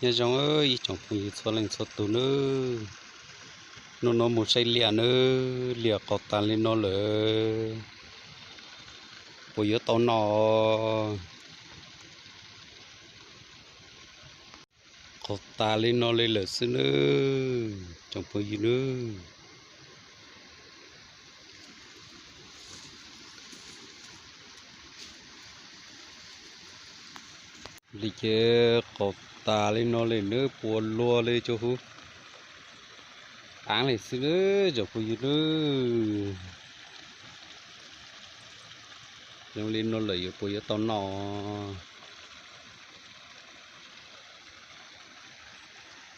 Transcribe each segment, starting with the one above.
Nyob zoo ib tsoom phooj ywg txhua leej txhua tus nawb. Hnub no mus saib liaj nawb, liaj qaug tas li no lawm, puas yuav tau noj? Qaug tas li no li lawm xwb nawb tsoom phooj ywg nawb. Li ces qaug tas li no li nawb, puas luag li tsuas huv av li xwb nawb tsoom phooj ywg nawb. Zoo li no lawm yuav puas yuav tau noj?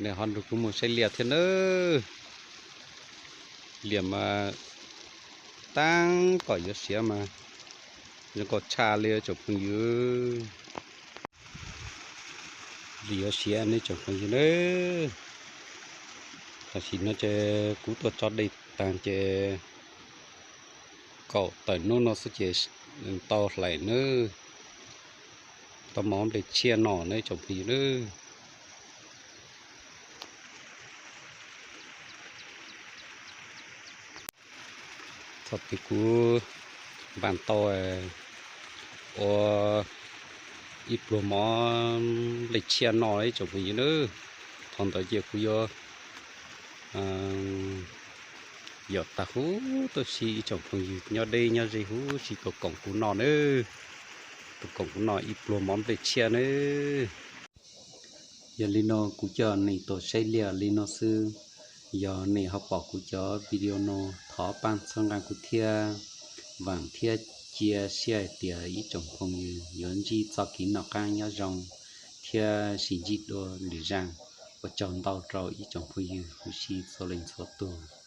Nej ho nrog kuv mus saib liaj thiab nawb. Liaj mas tab tom yuav siav mas zoo nkauj tshaj li tsoom phooj ywg. Li yuav siav nej tsoom phooj ywg nawb. Tam sim no ces kuv tuaj tso dej tag ces kaum tawm hnub no xwb ces tau hlais nawb, tau mov nplej tshiab noj nawb tsoom phooj ywg nawb. Thaum twg kuv npaj tau ua ib pluag mov nplej tshiab noj ib tsoom phooj ywg nawb, thaum ntawd ces kuv yuav yom tag huv tib si ib tsoom phooj ywg nyob deb nyob ze huv si tuaj koom kuv noj nawb, tuaj koom kuv noj ib pluag mov nplej tshiab nawb. Yog li no kuv coj nej tuaj saib liaj li no xwb. Yog nej ho pom kuv cov video no, thov pab txhawb nqa kuv thiab, vam thiab cia siab hais tias ib tsoom phooj ywg yuav ntsib txoj kev noj qab nyob zoo thiab sib ntsib dua lwm zaj. Ua tsaug ntau rau ib tsoom phooj ywg huv si txhua leej txhua tus.